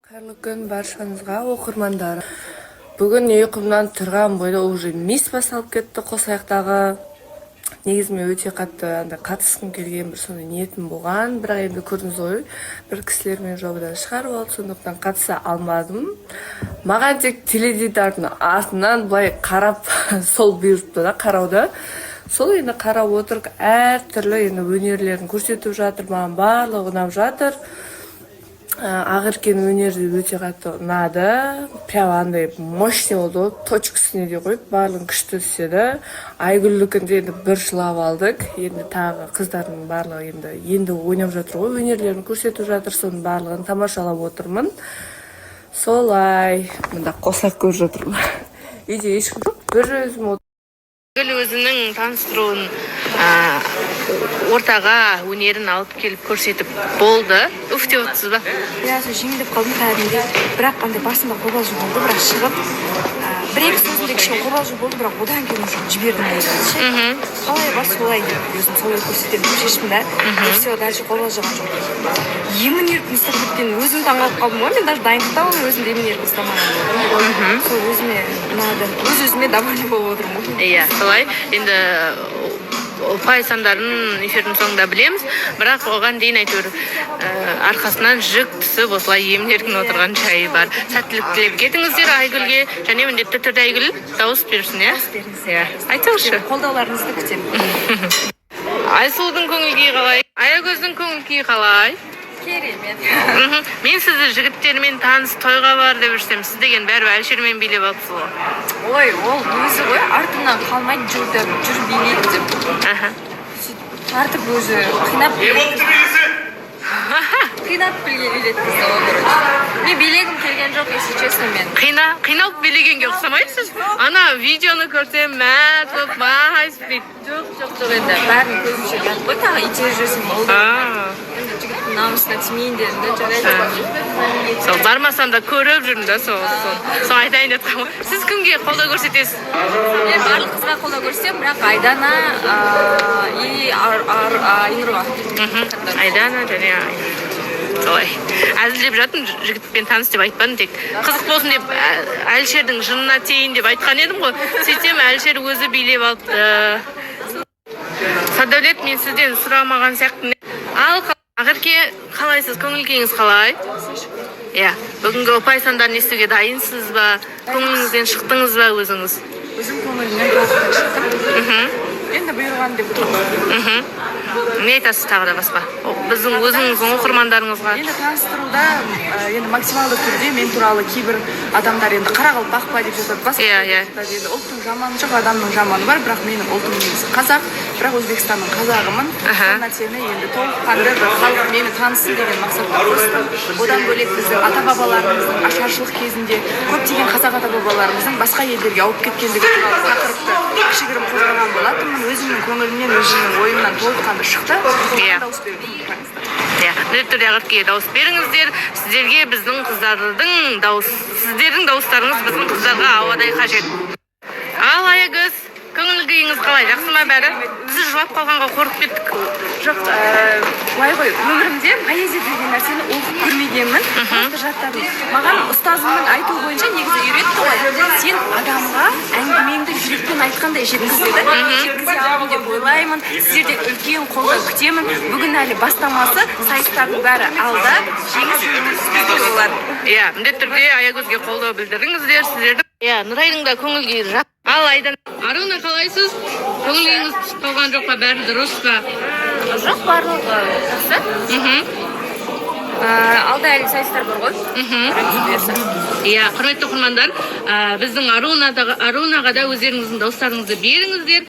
Қайырлы күн баршаңызға, оқырмандар! Бүгін ұйқымнан тұрған бойда уже мисс басталып кетті Қосаяқтағы. Негізі мен өте қатты андай қатысқым келген, бір сондай ниетім болған, бірақ енді көрдіңіз ғой, бір кісілер мені жобадан шығарып алды, сондықтан қатыса алмадым. Маған тек теледидардың артынан былай қарап, сол бұйырыпты да қарауды. Сол енді қарап отырып, әртүрлі енді өнерлерін көрсетіп жатыр, маған барлығы ұнап жатыр. Ақеркенің өнері де өте қатты ұнады, прям андай мощный болды ғой, точкасіне де қойып, барлығын күшті істеді. Айгүлдікінде енді бір жылап алдық. Енді тағы қыздардың барлығы енді енді ойнап жатыр ғой, өнерлерін көрсетіп жатыр, соның барлығын тамашалап отырмын. Солай, мында қосақ көріп жатырмын, үйде ешкім жоқ, бір өзім. Гүл өзінің таныстыруын, ортаға өнерін алып келіп көрсетіп болды. Уф деп отырсыз ба? Иә, сол жеңілдеп қалдым кәдімгідей, бірақ андай басында қобалжу болды, бірақ шығып, бір екі сөзінде кішкене қобалжу болды, бірақ одан кейін уже жібердім негізі ше. Қалай бар, солай деп, өзім солай көрсетемін деп шештім да, и все, дальше қобалжыған жоқпын. Емін еркін ұстап кеткен, өзім таңқалып қалдым ғой. Мен даже дайындықта олай өзімді емін еркін ұстамаған. Сол өзіме ұнады, өз өзіме довольный болып отырмын ғой. Иә, солай. Енді ұпай сандарын эфирдің соңында білеміз, бірақ оған дейін әйтеуір арқасынан жүк түсіп, осылай емін еркін отырған жайы бар. Сәттілік тілеп кетіңіздер Айгүлге және міндетті түрде Айгүл дауыс берсін. Иә. Беріңіз. Иә, айтыңызшы. Қолдауларыңызды күтемін. Айсұлудың көңіл күйі қалай? Аягөздің көңіл күйі қалай? Керемет. Мен сізді жігіттермен таныс, тойға бар деп жүрсем, сіз деген бәрібір Әлішермен билеп алыпсыз ғой. Ой, ол өзі ғой, артымнан қалмайды, жүр деп, жүр, билейік деп. Сөйтіп тартып, өзі қинап, қинап билеткізді ғой. Короче, мен билегім келген жоқ, если честно, мен. Қиналып билегенге ұқсамайсыз. Ана видеоны көрсем, мәз болып майысып бүйтіп. Жоқ, жоқ, жоқ, енді бәрінің көзінше ұят қой, тағы итеріп жіберсем болды. Енді жігіттің намысына тимейін дедім да, жарайды. Сол бармасам да көріп жүрмін да, сол айтайын деп жатқанмын ғой. Сіз кімге қолдау көрсетесіз? Мен барлық қызға қолдау көрсетемін, бірақ Айдана и Айнұрға. Айдана және Айнұр. Солай әзілдеп жатырмын, жігітпен таныс деп айтпадым, тек қызық болсын деп, Әлішердің жынына тиейін деп айтқан едім ғой. Сөйтсем, Әлішер өзі билеп алыпты. Садәулет, мен сізден сұрамаған сияқтымын. Ал Ақерке, қалайсыз, көңіл күйіңіз қалай? Иә, бүгінгі ұпай сандарын естуге дайынсыз ба? Көңіліңізден шықтыңыз ба өзіңіз? Өзім көңілімнен толықтай шықтым. Енді бұйырған деп тұрмын. Не айтасыз тағы да басқа? Біздің өзіңіздің оқырмандарыңызға. Енді таныстыруда енді максималды түрде мен туралы кейбір адамдар енді қарақалпақ па деп жатады, басқа Иә, иә. деп жатады. Енді ұлттың жаманы жоқ, адамның жаманы бар, бірақ менің ұлтым негізі қазақ, бірақ Өзбекстанның қазағымын. Сол нәрсені енді толыққанды бір халық мені танысын деген мақсатта қостым. Одан бөлек, біздің ата бабаларымыздың ашаршылық кезінде көптеген қазақ ата бабаларымыздың басқа елдерге ауып кеткендігі туралы тақырыпты кішігірім қозғаған болатынмын. Өзімнің көңілімнен, өзімнің ойымнан толыққанды шықты. Дауыс беруді ұмытпаңыздар. Иә, міндетті түрде Ақеркеге дауыс беріңіздер. Сіздерге біздің қыздардың дауыс, сіздердің дауыстарыңыз біздің қыздарға ауадай қажет. Ал Аягөз, көңіл күйіңіз қалай, жақсы ма бәрі? Сіз жылап қалғанға қорқып кеттік. Жоқ, былай ғой, өмірімде поэзия деген нәрсені оқып көрмегенмін, просто жаттадым. Маған ұстазымның айтуы бойынша негізі үйретті ғой, сен адамға әңгімеңді жүрекпен айтқандай жеткіз деді. Жеткізе алдым деп ойлаймын. Сіздерден үлкен қолдау күтемін. Бүгін әлі бастамасы, сайыстардың бәрі алда, жеңіс бізде болады. Иә, міндетті түрде Аягөзге қолдау білдіріңіздер сіздерді. Иә, Нұрайдың да көңіл күйі жақсы. Ал Айдан, Аруна, қалайсыз? Көңіл күйіңіз түсіп қалған жоқ па, бәрі дұрыс па? Жоқ, барлығы жақсы. Алда әлі сайыстар бар ғой. Бұйырса. Иә, құрметті оқырмандар, біздің Арунаға да өздеріңіздің дауыстарыңызды беріңіздер.